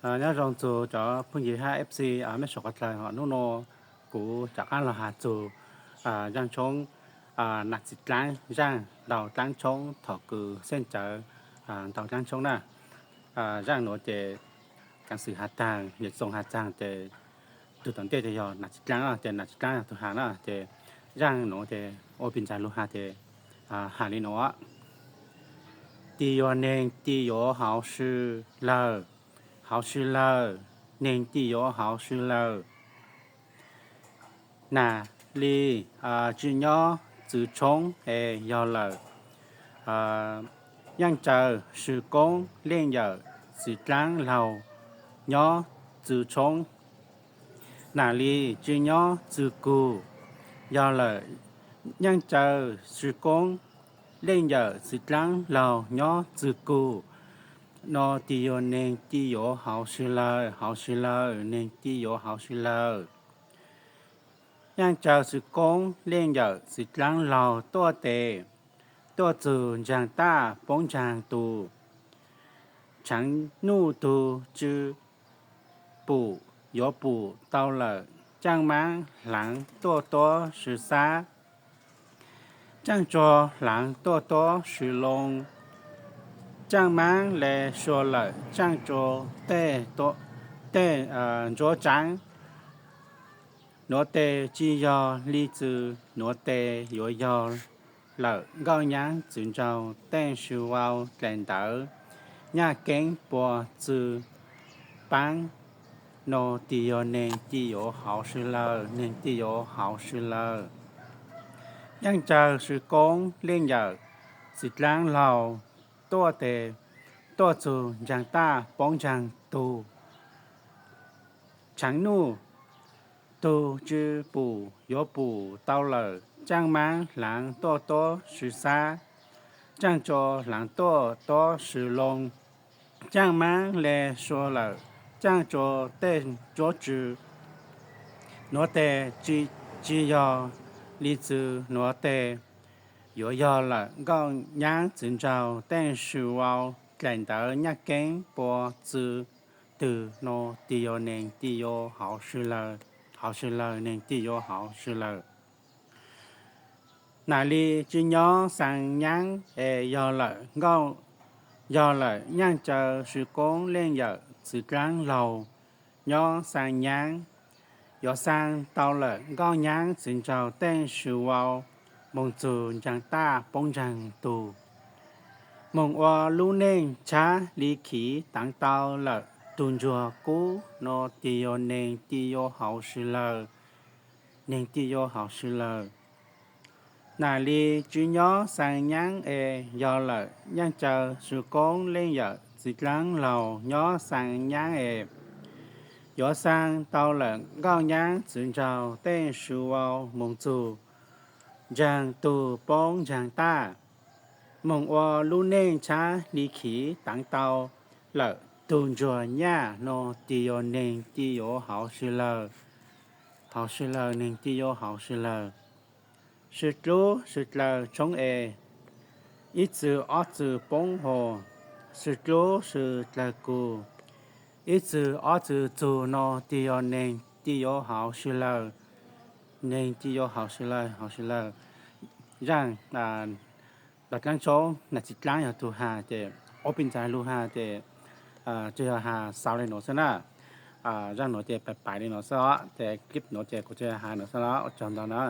Nyob zoo txug cov phooj ywg hab F C mej suav qhov dlaag, hnub nuav kuv rov qaab los has txug zaaj tshoob Nas Txiv Dlaab, zaaj ntau dlaab tshoob thaum kws xeeb ncawv ntau dlaab tshoob na. Zaaj nuav ces kaav xwm has taag, yawm txoos has taag ces tug tom ntej ces yog Nas Txiv Dlaab, ces Nas Txiv Dlaab yog tug has na. Ces zaaj nuav ces ua pis ntxaig lug has ces has li nuav: Ti yuav neeg ti yuav hauv sw lawm, hauv sw lawm, neeg ti yuav hauv sw lawm. Nam li tsi nyob txwv tshoob es yog lawm, yaaj caw sw koob leej yawm txiv dlaab laug nyob txwv tshoob. Nam li tsi nyob txwv kug, yog lawm, yaaj caw sw koob leej yawm txiv dlaab laug nyob txwv kug. No ti yuav neeg ti yuav hauv sw lawm, hauv sw lawm, neeg ti yuav hauv sw lawm. Yaaj caw sw koob leej yawm txiv dlaab laug tuaj tes, tuaj txug ntsaag taj poob ntsaag tug. Tshav nuj tug tsw pum yuav pum tau lawm, caaj maab hlaav tuaj tuab sw xab, caaj tsua hlaav tuaj tuab sw loo. Caaj maab le sua lawm caaj tsua tej ntsuab tsaav. Nuav tes tsi yog li txwv, nuav tes yuav yog lawm, nkauj nyaab txwv nraug teej sw vau dlaim ntawv nyaj keeb pua txwv paab. No ti yuav neeg ti yuav hauv sw lawm, neeg ti yuav hauv sw lawm. Yaaj caw sw koob leej yawm txiv dlaab laug tuaj tes, tuaj txug ntsaag taj poob ntsaag tug. Tshav nuj tug tsw pum yuav pum tau lawm, caaj maab hlaav tuaj tuab sw xab, caaj tsua hlaav tuaj tuab sw loo. Caaj maab le sua lawm caaj tsua tej ntsuab tsw. Nuav tes tsi yog li txwv, nuav tes yuav yog lawm, nkauj nyaab txwv nraug teej sw vau dlaim ntawv nyaj keeb pua txwv twg. No ti yuav neeg ti yuav hauv sw lawm, neeg ti yuav hauv sw lawm. Nam li tsi nyob xaa nyaab es yog lawm, nkauj, yog lawm, yaaj caw sw koob leej yawm txiv dlaab laug nyob xaa nyaab. Yuav xaa tau lawm, nkauj nyaab txwv nraug teej sw vau moog txug ntsaag taj poob ntsaag tug. Moog ua lub neej tshab li khiv taav tau lawm, tug ntsuag kub. No ti yuav neeg ti yuav hauv sw lawm, neeg ti yuav hauv sw lawm. Nam li tsi nyob xaa nyaab es yog lawm, yaaj caw sw koob leej yawm txiv dlaab laug nyob xaa nyaab es. Yuav xaa tau lawm, nkauj nyaab txwv nraug teej sw vau moog txug ntsaag tug poob ntsaag taj. Moog ua lub neej tshab li khiv taav tau lawm, tug ntsuag nyaj. No ti yuav neeg ti yuav hauv sw lawm, hauv sw lawm, neeg ti yuav hauv sw lawm. Sw dlub sw dlaws tshoob es, ib txwv ob txwv poob hos, sw dlub sw dlaws kug, ib txwv ob txwv txug. No ti yuav neeg ti yuav hauv sw lawm, neeg ti yuav hauv sw lawm, hauv sw lawm. Zaaj ntau dlaab tshoob Nas Txiv Dlaab yog tug has ces ua pis ntxaig lug has ces tsuas yog has xaus li nuav xwb na. Zaaj nuav ces pais pais li nuav xwb os, ces clip nuav ces kuv tsuas has nuav xwb os, ua tsaug ntau na.